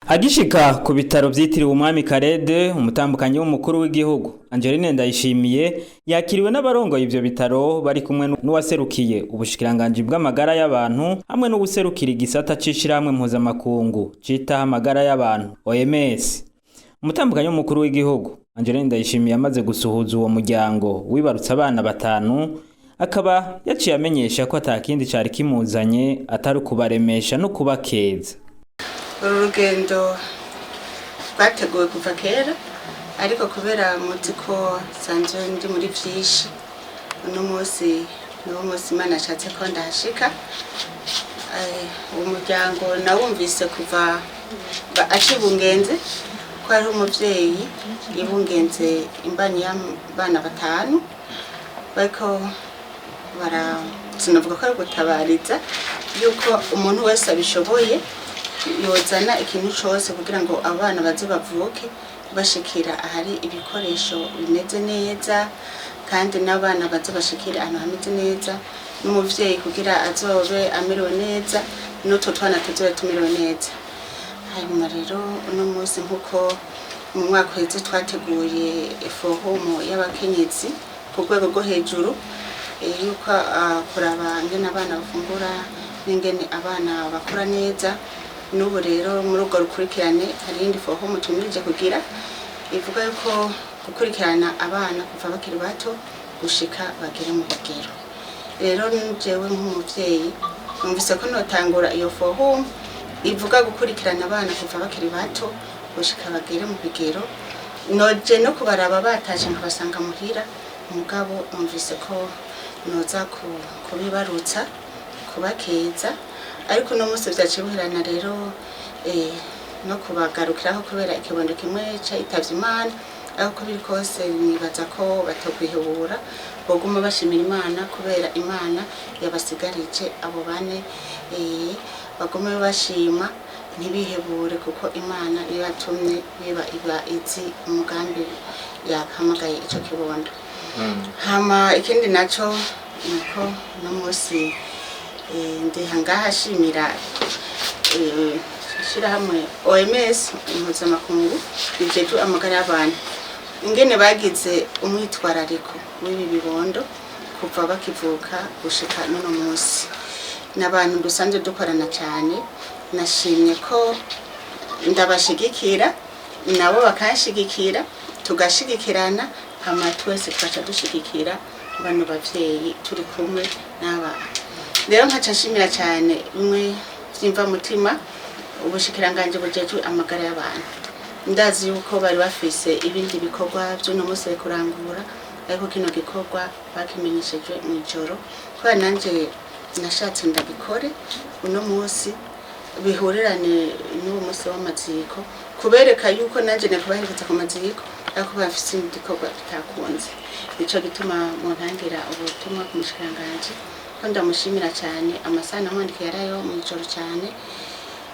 Agishika ku bitaro vyitiriwe Umwami Karede, umutambukanyi w'umukuru w'igihugu Angeline Ndayishimiye yakiriwe n'abarongoye ivyo bitaro bari kumwe n'uwaserukiye ubushikiranganji bw'amagara y'abantu hamwe n'uwuserukira igisata c'ishirahamwe mpuzamakungu citaho amagara y'abantu OMS. Umutambukanyi w'umukuru w'igihugu Angeline Ndayishimiye amaze gusuhuza uwo muryango wibarutse abana batanu, akaba yaciye amenyesha ko atakindi cari kimuzanye atari ukubaremesha no kubakeza. Uru rugendo rwateguwe kuva kera, ariko kubera muzi ko nsanzwe ndi muri vyinshi, uno munsi niwo munsi Imana yashatse ko ndahashika. Uwo muryango nawumvise kuva acibungenze ko hariho umuvyeyi yibungenze imbanyi y'abana batanu, bariko bara sinavuga ko ari gutabariza yuko umuntu wese abishoboye yozana ikintu cose kugira ngo abana baze bavuke bashikira ahari ibikoresho bimeze neza, kandi n'abana baze bashikira ahantu hameze neza, n'umuvyeyi kugira azobe amerewe neza, n'utwo twana tuzobe tumerewe neza. Hanyuma rero uno munsi, nk'uko mu mwaka uheze twateguye forumu y'abakenyezi ku rwego rwo hejuru, yuko kuraba ingene abana bafungura n'ingene abana bakura neza, n'ubu rero muri urwo rukurikirane hari iyindi forumu tumirije kugira ivuga yuko gukurikirana abana kuva bakiri bato gushika bagere mu bigero. Rero jewe nk'umuvyeyi numvise ko notangura iyo forumu ivuga gukurikirana abana kuva bakiri bato gushika bagere mu bigero. Noje no kubaraba batashe nkabasanga muhira, mugabo numvise ko noza kubibarutsa, kubakeza, ariko uno munsi vyaciye biherana rero no kubagarukiraho kubera ikibondo kimwe citavye Imana. Ariko uko biri kose nibaza ko batokwihebura, boguma bashimira Imana kubera Imana yabasigarije abo bane. Bagume bashima, ntibihebure, kuko Imana niyo yatumye biba, iba izi umugambi yahamagaye ico kibondo. Hama ikindi naco nuko uno munsi ndiha ngaha shimira ishirahamwe OMS impuzamakungu rijejwe amagara y'abantu, ingene bagize umwitwarariko w'ibi bibondo kuva bakivuka gushika n'uno munsi. N'abantu dusanzwe dukorana cyane, nashimye ko ndabashigikira nabo bakanshigikira, tugashigikirana, hama twese tugaca dushigikira bano bavyeyi turi kumwe n'aba. Rero nkaca nshimira cyane bimwe vy'imvamutima ubushikiranganji bujejwe amagara y'abantu. Ndazi yuko bari bafise ibindi bikorwa vy'uno munsi bari kurangura, ariko kino gikorwa bakimenyeshejwe mw'ijoro, kubera nanje nashatse ndabikore uno munsi bihurirane n'uwo munsi w'amaziko, kubereka yuko nanje nakubaherekeza ku maziko, ariko bafise ibindi bikorwa bitakunze. Nico gituma muntangira ubutumwa ku mushikiranganji ko ndamushimira cyane. Amasaha namwandikiye yarayo mw'ijoro cyane,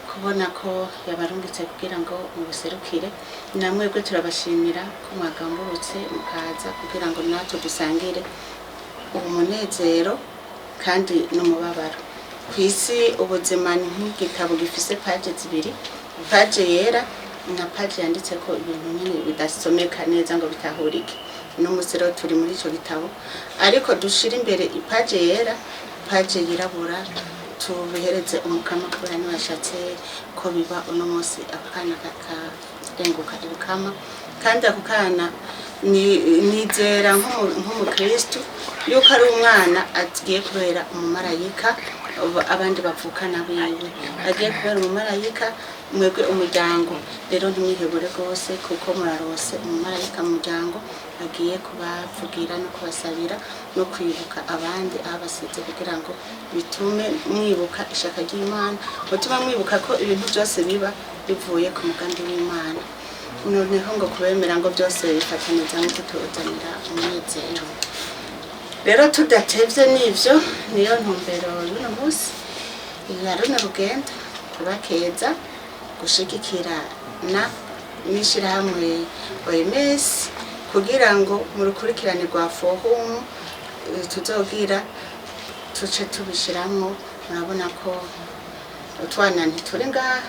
kubona ko yabarungitse kugira ngo mubuserukire. Namwebwe turabashimira ko mwagamburutse mukaza kugira ngo natwe dusangire uwo munezero kandi n'umubabaro. Ku isi ubuzima ni nk'igitabo gifise paje zibiri, paje yera na paje yanditseko ibintu nyine bidasomeka neza ngo bitahurike. Uno munsi rero turi muri ico gitabo, ariko dushira imbere ipaje yera, paje yirabura tubihereze Umukama, kubera niwe yashatse ko biba uno munsi, ako kana kakarenguka ibukama. Kandi ako kana nizera nk'umukristu yuko ari umwana agiye kubera umumarayika abandi bavukana biwe, agiye kubera umumarayika. Mwebwe umuryango rero ntimwihebure rwose, kuko murarose umumarayika mu muryango agiye kubavugira no kubasabira no kwibuka abandi aho basize, kugira ngo bitume mwibuka ishaka ry'Imana, bitume mwibuka ko ibintu byose biba bivuye ku mugambi w'Imana. Noneho ngo kubemera ngo byose bifataniza no kutuzanira umunezero. Rero tudatevye, n'ivyo niyo ntumbero y'uno munsi ya runo rugendo: kubakeza, gushigikira na n'ishirahamwe OMS kugira ngo mu rukurikirane rwa forum tuzogira tuce tubishiramwo. Murabona ko utwana ntituri ngaha.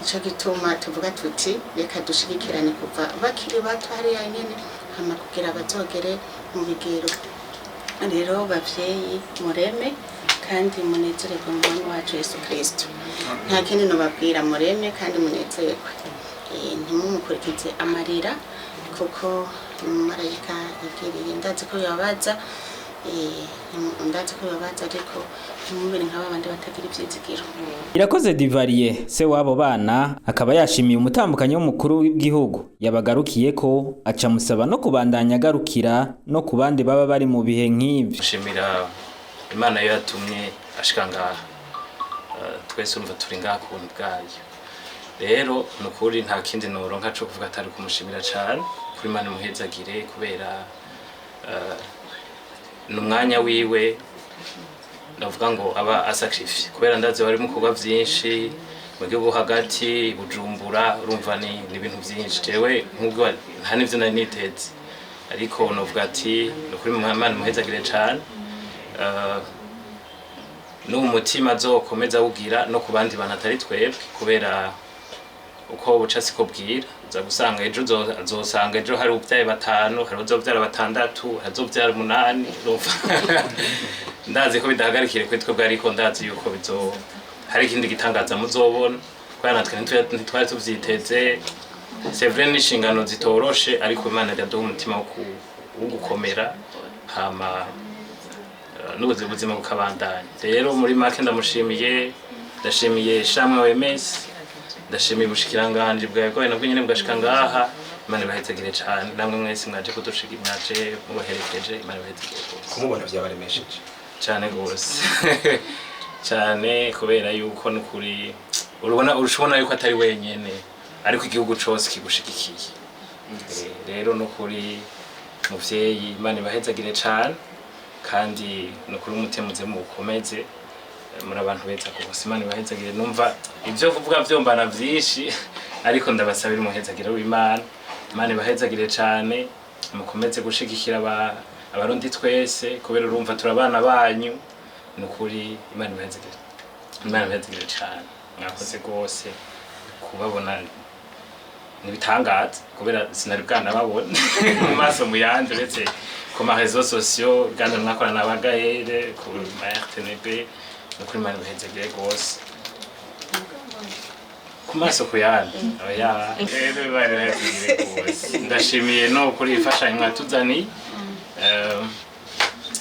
Nico gituma tuvuga tuti reka dushigikirane kuva bakiri bato hariya nyene, hama kugira bazogere mu bigero. Rero bavyeyi, mureme kandi munezererwe mu Mwami wacu Yesu Kristo. Nta kindi nobabwira, mureme kandi munezerwe. Ntimumukurikize amarira, kuko ni umumarayika yigiriye. Ndazi ko bibabaza, ndazi ko bibabaza, ariko ntimubere nk'aba bandi batagira ivyizigiro. Irakoze Divariye, se w'abo bana, akaba yashimiye umutambukanyi w'umukuru w'igihugu yabagarukiye ko aca musaba no kubandanya agarukira no ku bandi baba bari mu bihe nk'ivyo. Nshimira Imana yo yatumye ashika ngaha. Twese urumva turi ngaha ku buntu bwayo. Rero ni ukuri nta kindi noronka co kuvuga atari kumushimira cane. Kuri Imana imuhezagire, kubera ni umwanya wiwe, ndavuga ngo aba asacrifice, kubera ndazi bari mu bikorwa vyinshi mu gihugu hagati, Bujumbura, urumva ni ibintu vyinshi. Jewe nk'ubwo nta n'ivyo nari niteze, ariko novuga ati ni ukuri Imana imuhezagire cane. N'uwo mutima azokomeza awugira no ku bandi bantu atari twebwe, kubera uko buca siko bwira. Uza gusanga ejo azosanga ejo hari uvyaye batanu, hari uzovyara batandatu, hari uzovyara umunani. Urumva ndazi ko bidahagarikire kuri twebwe, ariko ndazi yuko bizo hari ikindi gitangaza muzobona, kubera natwe ntitwari tuvyiteze. C'est vrai, n'inshingano zitoroshe, ariko Imana iraduha umutima wo gukomera, hama n'ubuzima buzima bukabandanya. Rero muri make ndamushimiye, ndashimiye shamwe OMS, ndashimiye ubushikiranganji bwawe bwawe nabwo nyene bugashika ngaha. Imana ibahezagire cane, namwe mwese mwaje kudushigi, mwaje mubaherekeje, Imana ibahezagire rwose. Kumubona vyabaremesheje? Cane gose cane, kubera yuko nukuri urabona, ushobona yuko atari wenyene, ariko igihugu cose kigushigikiye. Rero nukuri muvyeyi, Imana ibahezagire cane, kandi nukuri umutima uze muwukomeze. Muri abantu beza rwose, Imana ibahezagire. Numva ivyo kuvuga vyombana vyinshi, ariko ndabasabira umuhezagiro w'Imana. Imana ibahezagire cane, mukomeze gushigikira Abarundi twese, kubera urumva turi abana banyu. Nukuri Imana ibahezagire, Imana ibahezagire cane. Mwakoze rwose kubabona, nibitangaza, kubera sinari bwanababona mu maso mu yandi, uretse ku ma réseaux sociaux kandi mwakorana na Gaëlle ku ma RTNB. Nukuri Imana ibahezagire rwose ku maso ku yandi. Oya, rero Imana ibahezagire rwose. Ndashimiye no kuri iyi mfashanyo mwatuzaniye.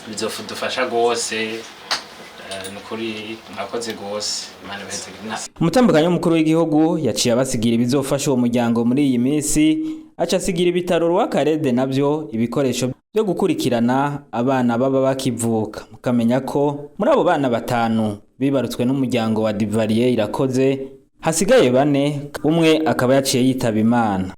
Bizodufasha rwose. Nukuri mwakoze rwose, Imana ibahezagire. Umutambukanyi w'umukuru w'igihugu yaciye abasigira ibizofasha uwo muryango muri iyi minsi, aca asigira ibitaro Rwakarede navyo ibikoresho byo gukurikirana abana baba bakivuka. Mukamenya ko muri abo bana batanu bibarutswe n'umuryango wa Divariye Irakoze hasigaye bane, umwe akaba yaciye yitaba Imana.